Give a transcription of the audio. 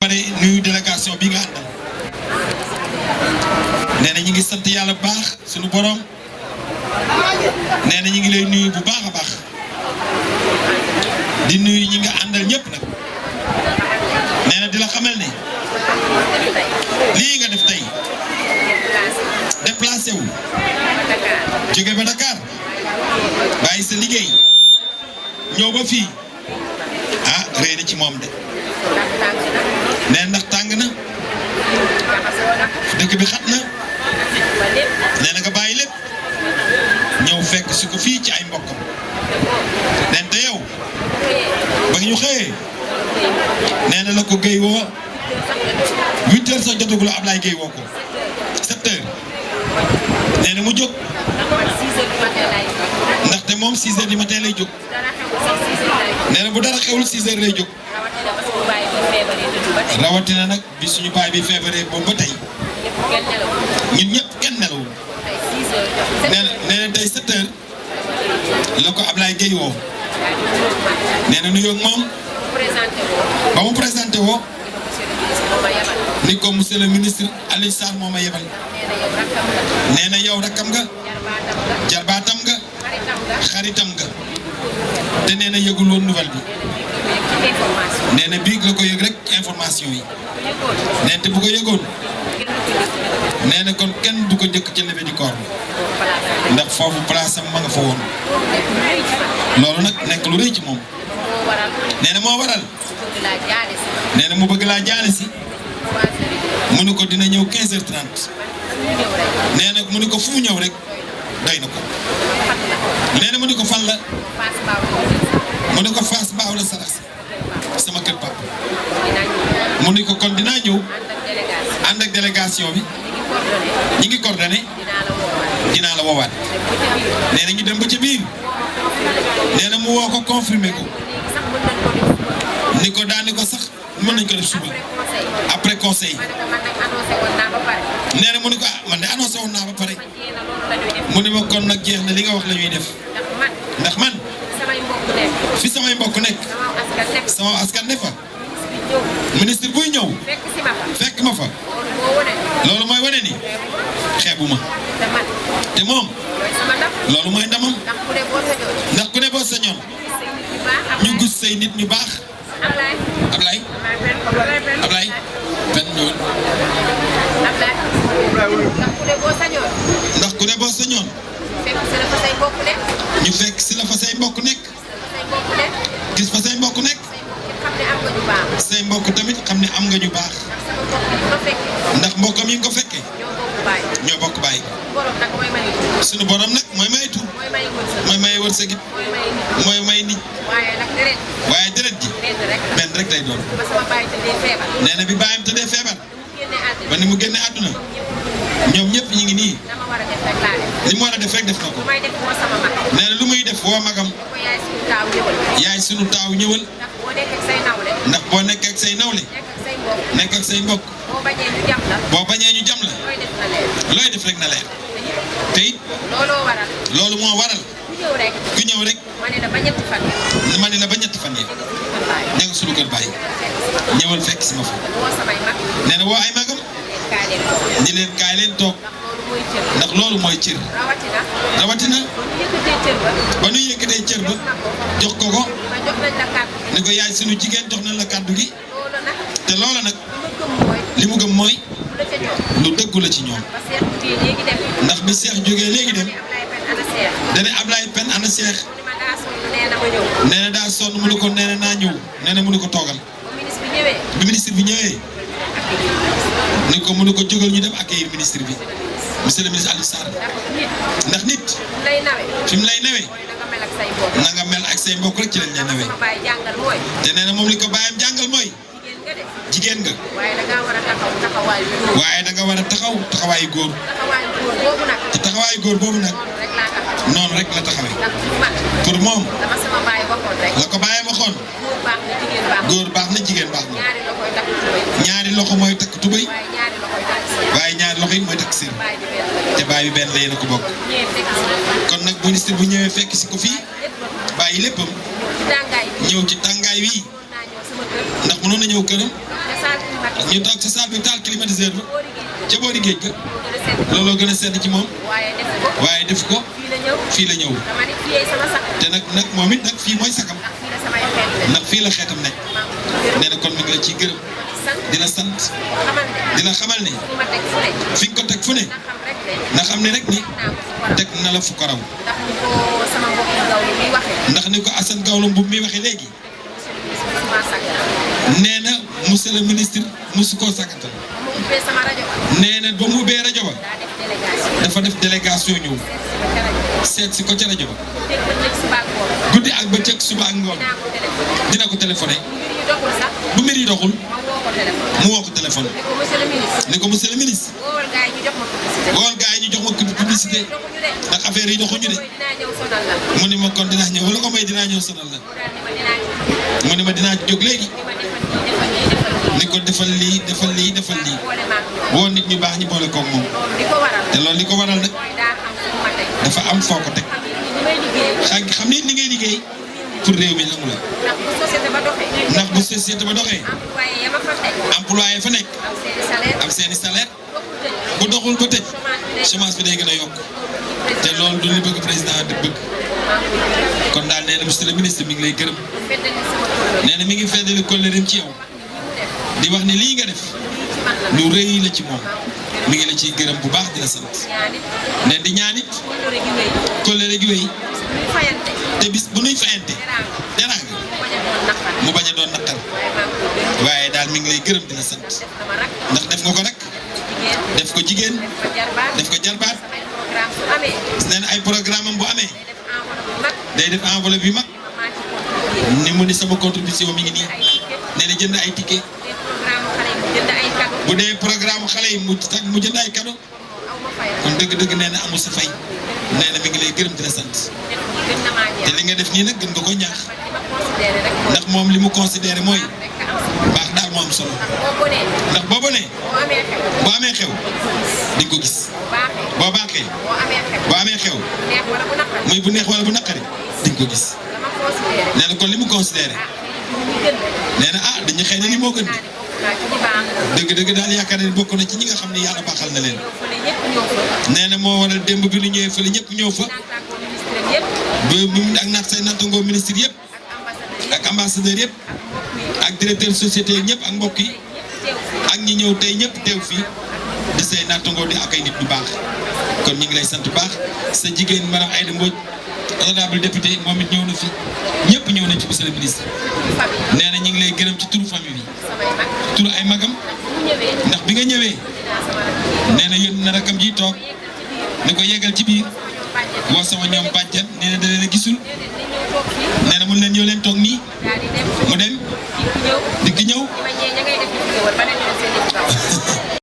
pare nuyu délégation bi nga àndal nee na ñu ngi sant yàlla bu baax sunu borom nee na ñu ngi lay nuyu bu baax a baax di nuyu ñi nga àndal ñëpp nag nee na di la xamal ne lii nga def tey déplacé wu jóge ba Dakar bàyyi sa liggéey ñëw ba fii ah réy na ci moom de nee ndax tàng na dëkk bi xat na nee na nga bàyyi lépp ñëw fekk si ko fii ci ay mbokkam nee te yow ba ñu xëyee nee na la ko Guèye woo 8 heures sax jotagul la Ablaye Guèye woo ko 7 heures nee na mu jóg ndaxte moom 6 heures du matin lay jóg nee na bu dara xewul 6 heures lay jóg rawatina nag bi suñu baay bi feebaree boobu ba tey ñun ñëpp kenn nelawul nee na tey 7 heures la ko Ablaye Guèye woo nee na nuyoo ak moom ba mu présenté woo ni ko monsieur le ministre Alioune Sarr moo ma yebal nee na yow rakkam nga jarbaatam nga xaritam nga te nee na yëgul woon nouvelle bi nee na biig la ko yëg rek information yi nee te bu ko yëgoon nee na kon kenn du ko njëkk ci levée du corps ndax foofu place am ma nga fa woon loolu nag nekk lu rëy ci moom nee na moo waral nee na mu bëgg laa jaale si mu ne ko dina ñëw 15h30 nee na mu ne ko fu mu ñëw rek doy na ko nee na mu ne ko fan la mu ne ko Fass Mbao la Sarax sama kër papa mu ne ko kon dinaa ñëw ànd ak délégation bi ñi ngi coordonné dinaa la woowaat nee na ñu dem ba ca biir nee na mu woo ko confirmé ko ni ko daani ko sax mën nañ ko def suba après conseil nee na mu ne ko ah man de annoncé woon naa ba pare mu ne ma kon nag jeex na li nga wax la ñuy def ndax man fi samay mbokk nekk sama askan ne fa ministre buy ñëw fekk ma fa loolu mooy wane ni xeebu ma te moom loolu mooy ndamam ndax ku ne boo sañoon ñu gis say nit ñu baax Ablaye pen ñëwul ndax ku ne boo sañoon ñu fekk si la fa say mbokk nekk gis fa say mbokk nekk say mbokk tamit xam ne am nga ñu baax ndax mbokkam yi nga ko fekkee ñoo bokk bàyyi suñu borom nag mooy may tur mooy may wërsëg it mooy may nit waaye deret ji benn rek lay doon nee na bi bàyyam tëddee feebar ba ni mu génne àdduna ñoom ñëpp ñu ngi nii li mu war a def rek def na ko nee na lu muy def woo magam yaay sunu taaw ñëwal ndax boo nekkee ak say nawle nekk ak say mbokk boo bañee ñu jam la looy def rek na leer te it loolu moo waral ku ñëw rek ma ne la ba ñetti fan yi ña nga sunu kër bàyyi ñëwal fekk si ma fa nee na woo ay magam ni leen kaay leen toog ndax loolu mooy cër rawatina ba nu yëkkatee cër ba jox ko ko ni ko yaay sunu jigéen jox nañ la kàddu gi te loola nag li mu gëm mooy lu dëggu la ci ñoom ndax bi Cheikh jógee léegi dem dane Ablaye pen ana Cheikh nee na daa sonn mu ne ko nee na naa ñëw nee na mu ne ko toogal bi ministre bi ñëwee ni ko mu ne ko jógal ñu dem accueillir ministre bi monsieur le ministre Alioune Sarr ndax nit fi mu lay nawee na nga mel ak say mbokk rek ci lañ lay nawee te nee na moom li ko bàyyam jàngal mooy jigéen nga waaye da nga war a taxaw taxawaayu góor te taxawaayu góor boobu nag noonu rek la taxawee pour moom la ko bàyyam waxoon góor baax na jigéen baax na ñaari loxo mooy takk tubéy waaye ñaari loxo yi mooy takk sër te baay bi benn la yéen a ko bokk kon nag ministre bu ñëwee fekk si ko fii bàyyi léppam ñëw ci tàngaay wi ndax mënoon na ñëw këram ñu toog ci salle bi taal climatiseur ba ca boori géej ga looloo gën a sedd ci moom waaye def ko fii la ñëw te nag moom it nag fii mooy sakam ndax fii la xeetam nekk nee na kon mi ngi la ciy gërëm di la sant di la xamal ne fi nga ko teg fu ne na xam ne rek ni teg na la fu ko raw ndax ni ko Assane Gawlo Mboub mi waxee léegi nee na monsieur le ministre mosu koo sàkkatal nee na ba mu ubbee rajo ba dafa def délégation ñëw seet si ko ca rajo ba guddi ak bëccëg suba ak ngoon dina ko téléphoné bu mbir yi doxul mu woo ko téléphone ne ko monsieur le ministre wool gaa yi ñu jox ma publicité ndax affaire yi doxuñu de mu ni ma kon dinaa ñëw wala ko may dinaa ñëw sonal la mu ni ma dinaa jóg léegi ni ko defal lii defal lii defal lii woo nit ñu baax ñi boole koog moom te loolu li ko waral nag dafa am foo ko teg xam ni li ngay liggéey pour réew mi nangu la ndax bu société ba doxee employé fa nekk am seeni salaire bu doxul ba tëj chômage bi day gën a yokk te loolu du li bëgg président di bëgg kon daal nee na monsieur le ministre mi ngi lay gërëm nee na mi ngi feddali kóllëreem ci yow di wax ni lii nga def lu rëy la ci moom mi ngi la ciy gërëm bu baax di la sant ne di ñaanit kóllëre gi wéy te bis bu nuy fayante teraanga mu bañ a doon naqar waaye daal mi ngi lay gërëm di la sant ndax def nga ko rek def ko jigéen def ko jarbaat nee na ay programme am bu amee day def enveloppe yu mag ni mu ni sama contribution mi ngi nii nee na jënd ay ticket bu dee programme xale yi mu jënd ay cadeau kon dëgg-dëgg nee na amul sa fay nee na mi ngi lay gërëm di la sant te li nga def nii nag gën nga ko ñaax ndax moom li mu considéré mooy baax daal moo am solo ndax boo bonee boo amee xew di nga ko gis boo baaxee boo amee xew muy bu neex wala bu naqari di nga ko gis nee na kon li mu considéré nee na dañu xëy na li moo gën dëgg-dëgg daal yaakaar ne bokk na ci ñi nga xam ne yàlla baaxal na leen nee na moo waral démb bi ñu ñëwee fële ñëpp ñëw fa ba mu ak naat say nattangoo ministre yëpp ak ambassadeur yëpp ak directeur société yi ñëpp ak mbokk yi ak ñi ñëw tey ñëpp teew fii di say nattangoo di ak ay nit bu baax kon ñu ngi lay sant bu baax sa jigéen madame Aïda Mbodj honorable député moom it ñëw na fi ñëpp ñëw nañ ci monsieur le ministre nee na ñu ngi lay gërëm ci turu famille bi turu ay magam ndax bi nga ñëwee nee na yónni na rakam ji toog ne ko yeggal ci biir woo sama ñoom bàjjan nee na da leen a gisul nee na mun leen ñëw leen toog nii mu dem dikk ñëw